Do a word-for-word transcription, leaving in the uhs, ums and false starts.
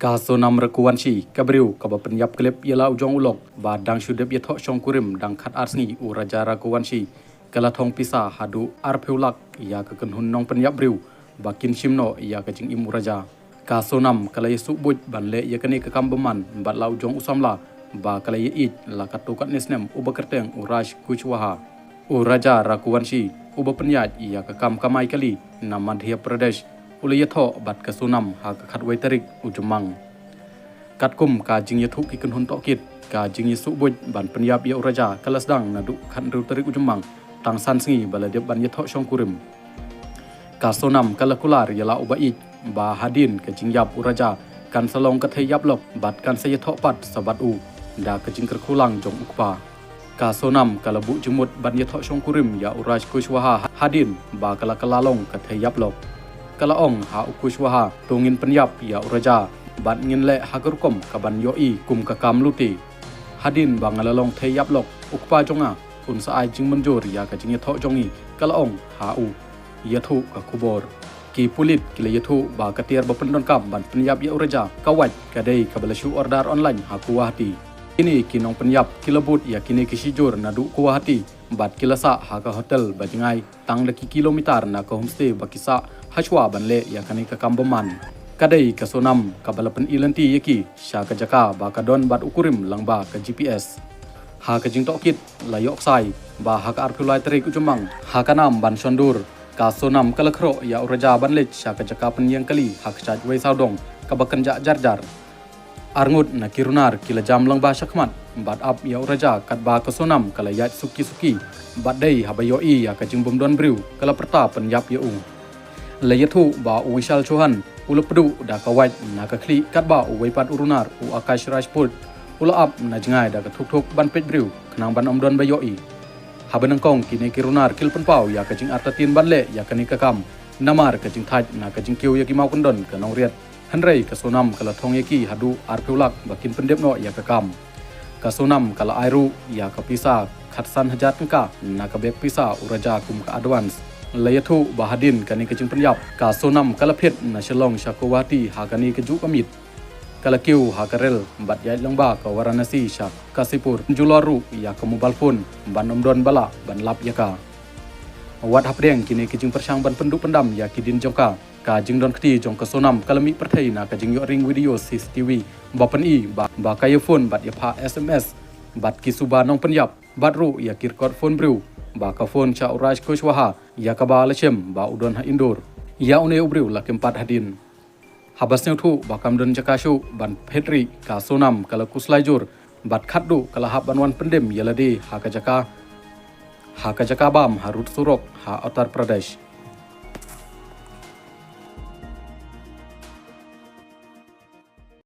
Ka Sonam Raghuvanshi, ka briew kaba pynïap klip ïa la u jong u lok ba dang shu dep ïathoh shongkurim dang khatar sngi, u Raja Raghuvanshi ka la thong pisa haduh arphew lak ïa ka kynhun nongpynïap briew ba kin shim noh ïa ka jingim u Raja. Ka Sonam ka la ïasuh buit ban leh ïa kane ka kam bymman bad la u jong u samla ba ka la ïaieit la katto katne snem, uba kyrteng u Raj Kushwaha. U Raja Raghuvanshi, uba pynïaid ïa ka kam kamai kali na Madhya Pradesh, u la ïathoh bad ka Sonam ha ka khatwei tarik u Jymmang. Katkum ka jingïathuh ki kynhun tohkit, ka jingïasuh buit ban pynïap ïa u Raja ka la sdang naduh khathynriew tarik u Jymmang, tang san sngi ba la dep ban ïathoh shongkurim. Ka Sonam ka la kular ïa la u baieit ba hadien ka jingïap u Raja kan sa long ka thei ïap lok bad kan sa ïathoh pat sa bad u da ka jingkyrkhu lang jong u kpa. Ka Sonam ka la buh jingmut ban ïathoh shongkurim ïa u Raj Kushwaha hadien ba ka la kylla long ka thei ïap lok. Ka la ong ha u Kushwaha, to ngin pynïap ïa u Raja bad ngin leh ha ka rukom kaban ïohi kum ka kam lute. Hadien ba nga la long thei ïap lok, u kpa jong nga un sa ai jingmynjur ïa ka jingïathoh jong ngi, ka la ong ha u. Ïathuh ka khubor. Ki pulit ki la ïathuh ba ka tiar ba pyndonkam ban pynïap ïa u Raja ka wait ka dei kaba la shu order online ha Guwahati. Kine ki nongpynïap ki la bud ïa kine ki shijur naduh Guwahati bad ki la sah ha ka hotel ba jngai tang da ki kilometer na ka homestay ba ki sah hashwa ban leh ïa kane ka kam bymman. Ka dei ka Sonam kaba la pyni lynti ïa ki sha ka jaka ba ka don bad u kurim lyngba ka G P S. Ha ka jingtohkit la ïohsngew ba ha ka arphew lai tarik u Jymmang, ha ka nam ban shon dur, ka Sonam ka la khroh ïa u Raja ban leit sha ka jaka pynïeng kali ha ka sha wei sawdong kaba kynjah jar jar. Arngut na ki runar ki la jam lyngba shakhmat bad ap ïa u Raja katba ka Sonam ka la ïaid suki suki bad dei haba ïohi ïa ka jingbymdon briew ka la pyrta pynïap ïa u. La ïathuh ba u Vishal Chauhan u la pduh da ka wait na ka khlieh katba uwei pat u runar u Akash Rajput u la ap na jngai da ka thuk thuk ban peit briew khnang ban ym don ba ïohi. Haba nyngkong kine ki runar ki la pynpaw ïa ka jingartatien ban leh ïa kane ka kam namar ka jingthait na ka jingkiew ïa ki mawkyndon ka nongriat. Hynrei ka Sonam ka la thong ïa ki haduh arphew lak ba kin pyndep noh ïa ka kam. Ka Sonam ka la ai ruh ïa ka pisa khatsan hajar tyngka na ka bek pisa u Raja kum ka advance. La ïathuh ba hadien kane ka jingpynïap, ka Sonam ka la phet na Shillong sha Guwahati ha kane ka juh ka miet. Ka la kiew ha ka rel bad ïaid lyngba ka Varanasi sha Kashipur, julor ruh ïa ka mobile phone ban ym don ba lah ban lap ïa ka. Wat hapdeng kine ki jingpyrshang ban pynduh pyndam ïa ki dien jong ka, ka jingdon kti jong ka Sonam ka la mih pyrthei na ka jingïoh ring video C C T V ba pyni ba, ba ka ïa phone bad ïa phah S M S bad ki suba nongpynïap bad ruh ïa ki record phone briew ba ka phone sha u Raj Kushwaha ïa kaba la shem ba u don ha Indore. Ïa une u briew la kem pat hadien. Haba sngewthuh ba kam don jaka shuh ban phet rieh, ka Sonam ka la khuslai jur bad khatduh ka la hap ban wan pyndem ïa lade ha ka jaka, ha ka jaka bam ha rud surok ha Uttar Pradesh.